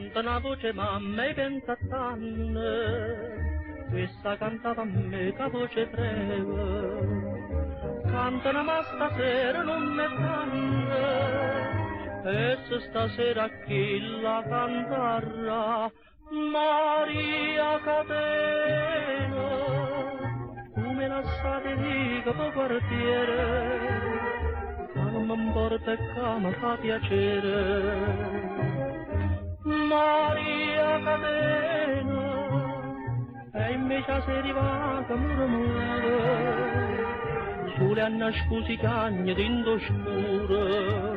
Canta 'na voce mamma e pensa a tanne, questa cantava a me che voce trema. Canta na ma stasera non me fanno, e se stasera chi la canterà? Maria Catena, come la state dica po' quartiere, ma non mi importa che mi fa piacere. Maria Catena, e invece se arrivata muro muro, sulle annascusi cagni dinto scuro,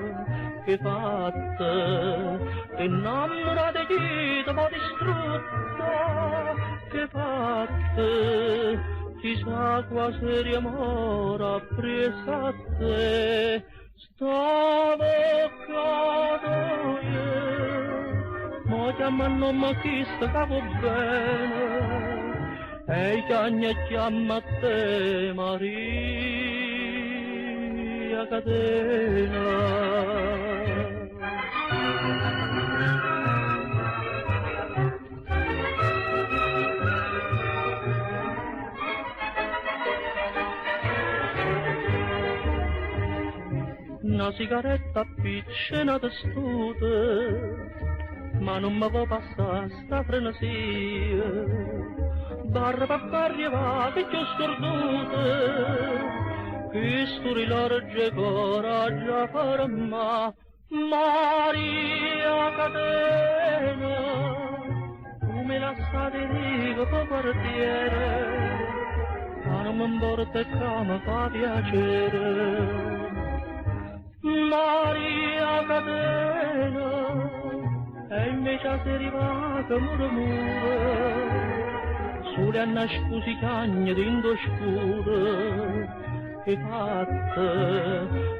che fatta, te innamorate chi ti va distrutta, che fatta, chissà qua seria mora presa a te, stavo cadoie, mo chiamano ma chi stavo bene, e chiagna chiama a te Maria Catena. Una sigaretta appicciata stuta, ma non mi può passare sta frenesia. Barba arriva che ti ho scorduta, che sto rilarge coraggio a ferma. Maria Catena, come la state dico po' quartiere, ma non mi importa che mi fa piacere. Maria Catena, e invece sei arrivata muro muro, sulle annascusi cagni dinto scuro, che fatta,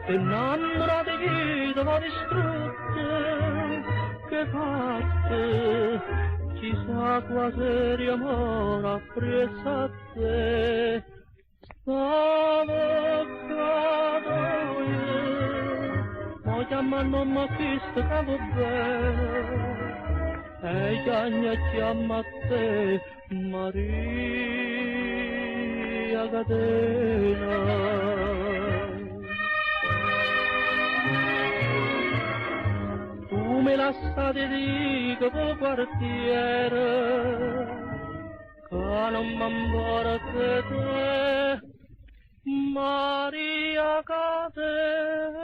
te innamorate chi ti va distrutta, che fatta, chissà qua seria mora appresso a te. Stavo cadoie, mo chiamano ma chi stavo bene, e chiagna chiama a te Maria Catena. Tu me la state dico po' quartiere, che non m'importa te, Maria Catena.